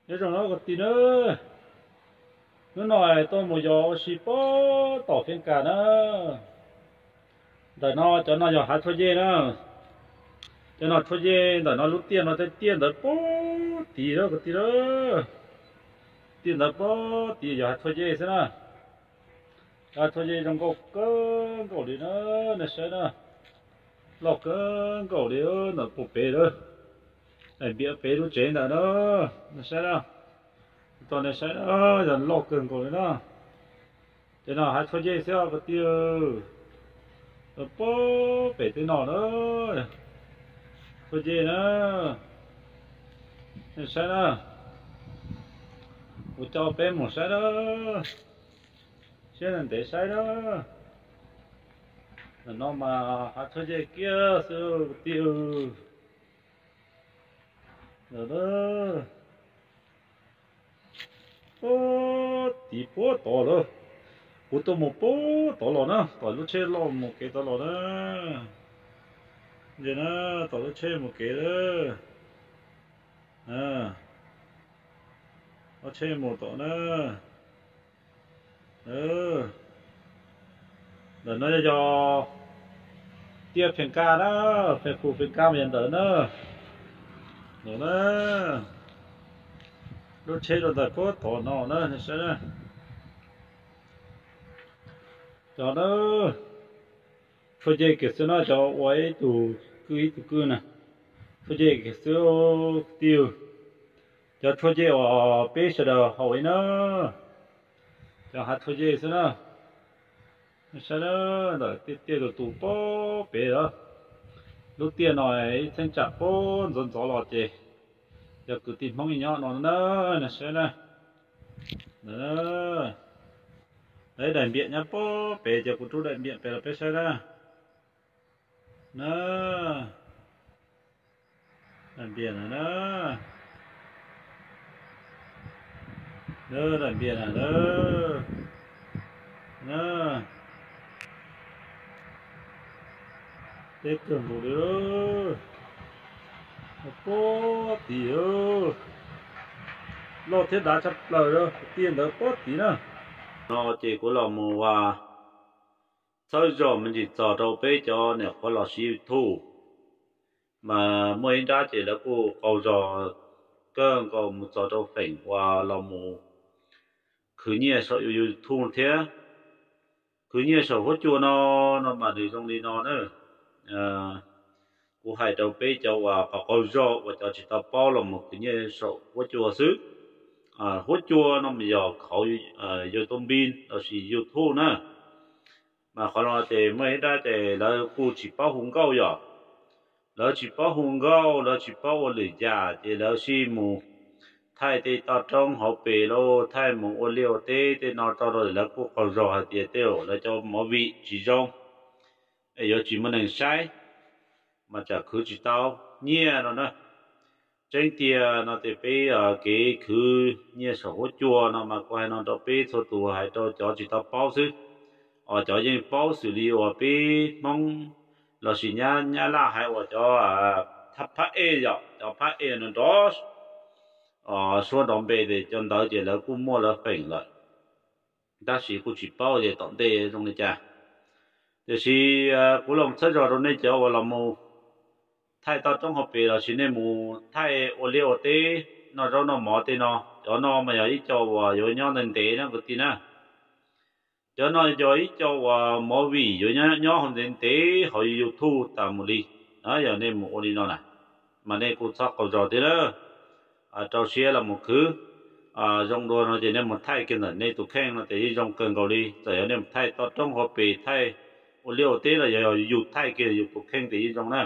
Nyob zoo na kwv tij na, hnub no tuaj mus yos ua si puag tom Feej Kas na. Ntawm no cov no yog hav tshuaj yej na. Cov no tshuaj yej, ntawm no lub tiaj no tej tiaj ntawd puag tid na kwv tij na. Tiaj ntawd puag tid yog hav tshuaj yej xwb na. Hav tshuaj yej zoo nkauj kawg nkaus li na, nej saib na. Loj kawg nkaus li ntawm puag pem lawm. Daim npiam pem lub tsev ntawm na, nej saib na. Tso nej saib na, yog loj kawg nkaus li na. Ces no hav tshuaj yej xwb kwv tij. Puag pem tej no na, tshuaj yej na. Nej saib na, kuv coj peb mus saib na. Siab ntev saib na. Ntawm no mas hav tshuaj yej kiag xwb kwv tij. Ntawm na, puag tid puag tod lawm. Kuv tuaj mus puag tod los na, tom lub tsheb loj mus kev tod los na. Ntsia na, tom lub tsheb mus kev lawm. Lub tsheb mus tom na. Ntawm no yog tiaj Feej Kas na, Feej Kus Feej Kas mas yog ntawm na. Ntawm na, lub tsheb rau ntawm puag tod no na, nej saib na. Cov na, tshuaj yej kiag xwb na, cov ua ib tug kwj ib tug kwj na. Tshuaj yej kiag xwb kwv tij. Cov tshuaj yej uas peb sawv daws haus li na, cov hav tshuaj yej xwb na. Saib na, ntawm tiaj tiaj tus tus puag pem lawm. Lub tiaj no ib cheeb tsam puag ntxov ntxov los ces cov kwv tij Hmoob nyob no na, nej saib na. Ib daim npiam nyob puag pem ces kuv rub daim npiam pem los peb saib na. Na, daim npiam na, daim npiam na, na, deb kawg nkaus li, puag tid, loj thiab dav tshaj plaws, tiaj ntawd puag tid na. No ces kuv los mus txhawb zog me ntsis txog rau peb cov niam qhuav los siv YouTube, mas muaj ib nrab ces lawv kuj qaug zog kawg nkaus mus txog rau feem uas los mus khwv nyiaj saum YouTube thiab. Khwv nyiaj saum huab cua no, no mas nws zoo li no na. Kuv hais rau peb cov uas qaug qaug zog uas cov tsis tau paub los mus khwv nyiaj saum huab cua xwb. Huab cua no mas yog khauv YouTube lossis YouTube na. Mas qhov no ces muaj ib nrab ces lawv kuj tsis paub hu nkauj yom. Lawv tsis paub hu nkauj, lawv tsis paub ua lwm yam ces lawv sij mus thaij tej toj roob hauv pes lauj, thaij mus ua liaj ua teb tej no rau lawv kuj qaug zog hais tias tej lawv cov movie tsis zoo, es yuav tsis muaj neeg saib, mas tsam khwv tsis tau nyiaj no na. Tseeb tiag no ces peb kev khwv nyiaj saum huab cua no mas kuv hais no rau peb txhua tus, hais rau cov tsis tau paub xwb. Os, cov yeej paub xws li uas peb Hmoob lossis Nyab Laj hais uas cov phab ej yom, cov phab ej no nrov suab nrov npe ces cov ntawd ces lawv kuj muaj lawv feem lawm, tab sis kuj tsis paub tias tom ntej zoo li cas. Tiam sis kuv los txhawb zog rau nej cov uas los mus thaij toj roob hauv pes lossis nej mus thaij ua liaj ua teb noj zaub noj mov tej no, cov no mas yog ib co uas yuav nyob ntev ntev na kwv tij na. Cov no yog ib co uas movie yuav nyob hauv ntev ntev hauv YouTube tas mus li. Yog nej mus ua li no na, mas nej kuj txhob qaug zog thiab na. Rau siab los mus khwv. Zoo dua no ces nej mus thaij kiag ntawm nej tus kheej no ces yeej zoo kawg nkaus li. Txawm yog nej mus thaij toj roob hauv pes, thaij ua liaj ua teb los yog yus thaij kiag yus tus kheej ces yeej zoo na.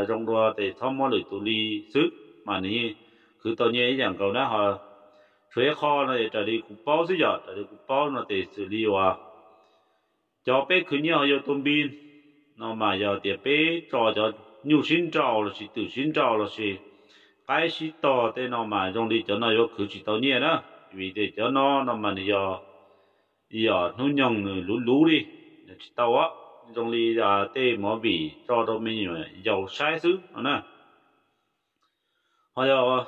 Zoo dua ces txhob muab lwm tus li xwb, mas nws yeej khwv tau nyiaj ib yam nkaus na. Ho tshuav ib qho no es raws li kuv paub xwb yom, raws li kuv paub no ces xws li uas cov peb khwv nyiaj hauv YouTube no mas yog tias peb tso cov nyuj sib nraus lossis twm sib nraus lossis qaib sib tog tej no mas zoo li cov no yuav khwv tsis tau nyiaj na. Vim tias cov no no mas nws yog, yog hnub nyoog nws luv luv li, nws tsis tau zoo li tej movie tso rau me nyuam yaus saib xwb no na. Ho yog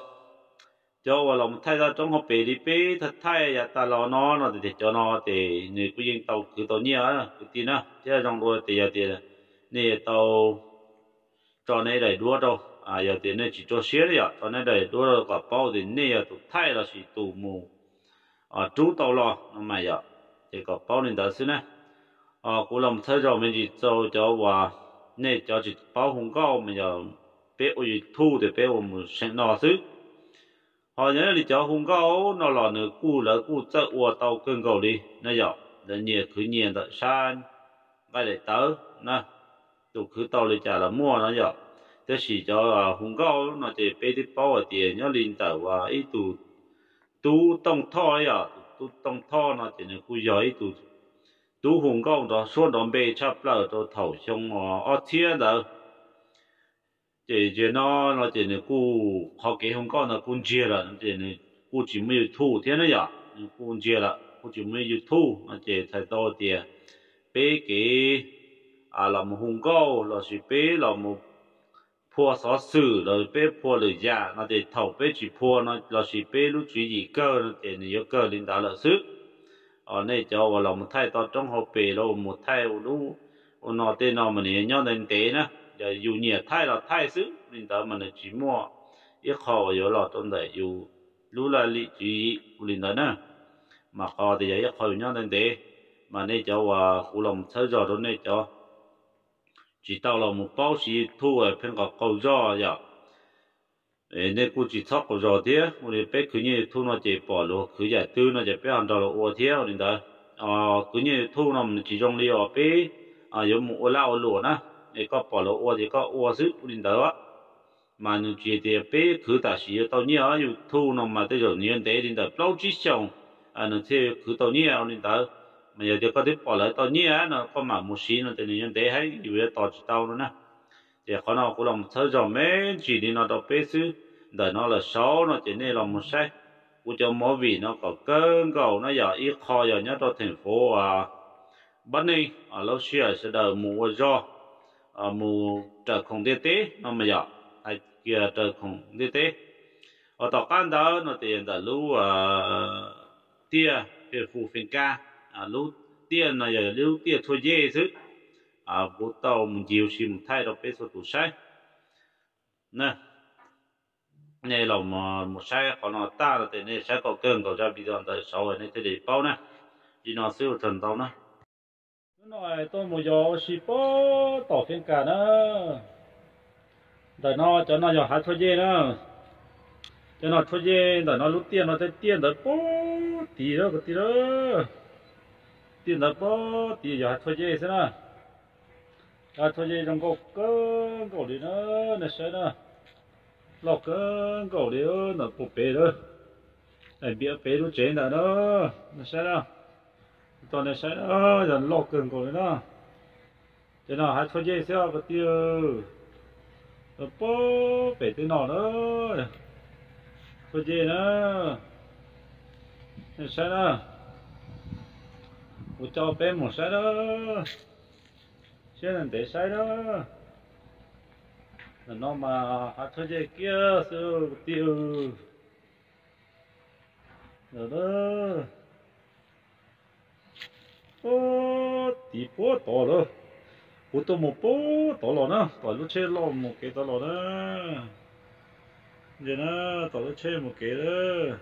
Cov uas los mus thaij toj roob hauv pes li peb thaij thaij yav tas los no no tias cov no ces nws kuj yeej tau khwv tau nyiaj kwv tij na, thiab zoo dua tias yog tias nej yuav tau tso nej daim duab rau, yog tias nej tsis rau siab yom, tso nej daim duab rau kom paub tias nej yog tus thaij lossis tus mus rub tau los no mas yom, ces kom paub li ntawd xwb na. Kuv los mus txhawb zog me ntsis rau cov uas nej cov tsis paub hu nkauj mas yog peb ua YouTube tias peb ua mus seem no xwb. Ho yog li cov hu nkauj no los nws kuj, lawv kuj txawj ua tau kawg nkaus li na yom, lawv nyias khwv nyias ntawm sab nqaij daim tawv na, tus khwv tau li cas los muaj no yom. Tab sis cov hu nkauj no ces peb twb paub hais tias nyob li ntawm ib tug Tub Tooj Thoj yom, tus Tub Tooj Thoj no ces nws kuj yog ib tug tub hu nkauj nrov suab nrov npe tshaj plaws rau thaum xyoo ob txhiab ntawd. Ces ntsia no no ces nws kuj, qhov kev hu nkauj ntawd kuj ntsiag lawm no ces nws kuj tsis muaj YouTube thiab na yom, nws kuj ntsiag lawm kuj tsis muaj YouTube no ces txhais tau tias peb kev los mus hu nkauj lossis peb los mus phua xov xwm los peb phua lwm yam no ces thaum peb tsis phua no lossis peb lub tswv yim kawg no ces nws yuav kawg li ntawd lawm xwb. Nej cov uas los mus thaij toj roob hauv pes los mus thaij ua lub ua no tej no mas nws yuav nyob ntev ntev na, yog yus nyiam thaij los thaij xwb, li ntawd mas nws tsis muaj ib qho uas yuav los rau ntawm yus lub laj lim tswv yim ua li ntawd na. Mas qhov tias yog ib qho yus nyob ntev ntev, mas nej cov uas kuv los mus txhawb zog rau nej cov tsis tau los mus paub siv YouTube pheej qaug qaug zog yom. Nej kuj tsis txhob qaug zog thiab, ua li peb khwv nyiaj YouTube no ces pom luag khwv yam twg no ces peb ho nrog luag ua thiab ua li ntawd. Khwv nyiaj YouTube no mas nws tsis zoo li uas peb yuav mus ua laj ua luam na, es koj pom luag ua ces koj ua xwb ua li ntawd. Mas nws tsis tias peb khwv tam sim yuav tau nyiaj YouTube no mas tej zaum nws yuav ntev li ntawm plaub tsib xyoos nws thiaj yuav khwv tau nyiaj ua li ntawd. Mas yog tias koj twb pom lawv tau nyiaj no koj mam mus siv no ces nws yuav ntev heev yus yuav tos tsis tau no na. Ces qhov no kuv los mus txhawb zog me ntsis li no rau peb xwb. Ntawm no lawm saud no ces nej los mus saib kuv cov movie no kom kawg nkaus no yog ib qho yog nyob rau theem fuv Npab Neeg, lub sij hawm sawv daws mus ua zog mus raws khoom ntiaj teb no mas yog hais kiag raws khoom ntiaj teb. Uas tom qab ntawd no ces ntawm lub tiaj Pheej Hu Feej Kab, lub tiaj no yog lub tiaj tshuaj yej xwb. Kuv tau mus ncig ua si mus thaij rau peb txhua tus saib. Nej los mus saib qhov no tag no ces nej saib kom kawg nkaus zaj video ntawd saud nej thiaj li paub na. Li no xwb ua tsaug ntau na. Hnub no tuaj mus yos ua si puag tom Feej Kab na. Ntawm no cov no yog hav tshuaj yej na. Cov no tshuaj yej, ntawm no lub tiaj no tej tiaj ntawd puag tid lawm kwv tij lawm. Tiaj ntawd puag tid yog hav tshuaj yej xwb na. Hav tshuaj yej zoo nkauj kawg nkaus li na, nej saib na. Loj kawg nkaus li ntawm puag pem lawm. Daim npiam pem lub tsev ntawm na, nej saib na. Tau nej saib na, yog loj kawg nkaus li na. Ces no hav tshuaj yej xwb kwv tij. Puag pem tej no na, tshuaj yej na. Nej saib na, kuv coj peb mus saib na, siab ntev saib na. Ntawm no mas hav tshuaj yej kiag xwb kwv tij. Puag tid puag tod lawm. Kuv tuaj mus puag tod los na, tom lub tsheb loj mus kev tod los na. Ntsia na, tom lub tsheb mus kev lawm.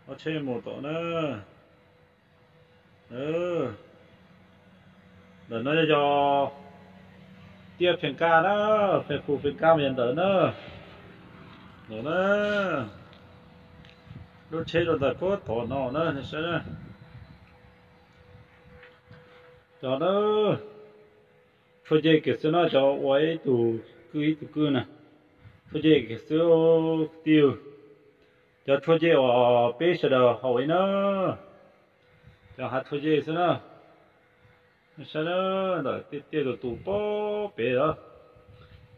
Lub tsheb mus tom na. Ntawm no yog tiaj Feej Kab na, Feej Hu Feej Kab mas yog ntawm na. Ntawm na, lub tsheb rau ntawm puag tod no na, nej saib na. Cov na, tshuaj yej kiag xwb na, cov ua ib tug kwj ib tug kwj na. Tshuaj yej kiag xwb kwv tij. Cov tshuaj yej uas peb sawv daws haus li na, cov hav tshuaj yej xwb na. Nej saib na, ntawm tiaj tiaj tus tus puag pem lawm.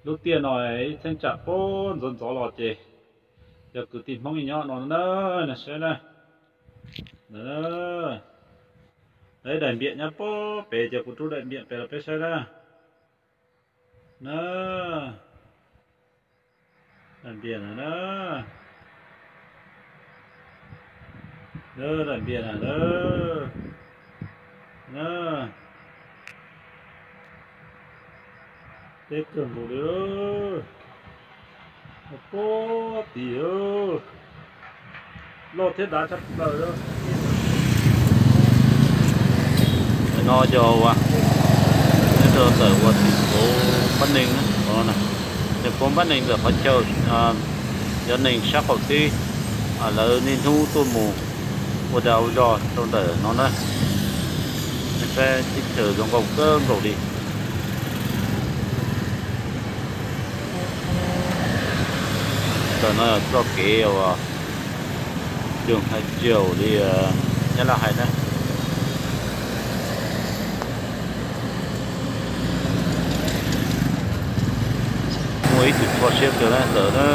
Lub tiaj no ib cheeb tsam puag ntxov ntxov los ces cov kwv tij Hmoob nyob no na, nej saib na. Ib daim npiam nyob puag pem ces kuv rub daim npiam pem los peb saib na. Na, Daim npias na, daim npias na, na, teb kawg nkaus li, pob tim loj thiab dav tshaj plaws. Ntawm no yog ua, nyob rau ntawm ua tim Pab Neeg, tim Pab Neeg ntawm qhov chaw, cov neeg sab qaum teb, lawv niaj hnub tuaj mus ua dag ua zog rau ntawm no na. Nej saib teb chaws zoo nkauj kawg nkaus li. Ntawm no yog txoj kev uas yooj hais caum li Nyab Laj hais na. Muaj ib tug txho siab kawg na ntawd na.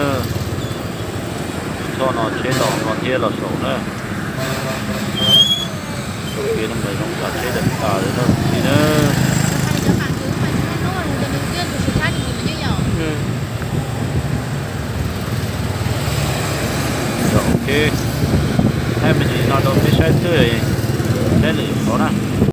Tus txho no tsheb los no thiab los saum na. Txoj kev no mas zoo tas tsheb tas tas li na. Ok, thaij me ntsis no rau peb saib xwb, saib lwm qhov na.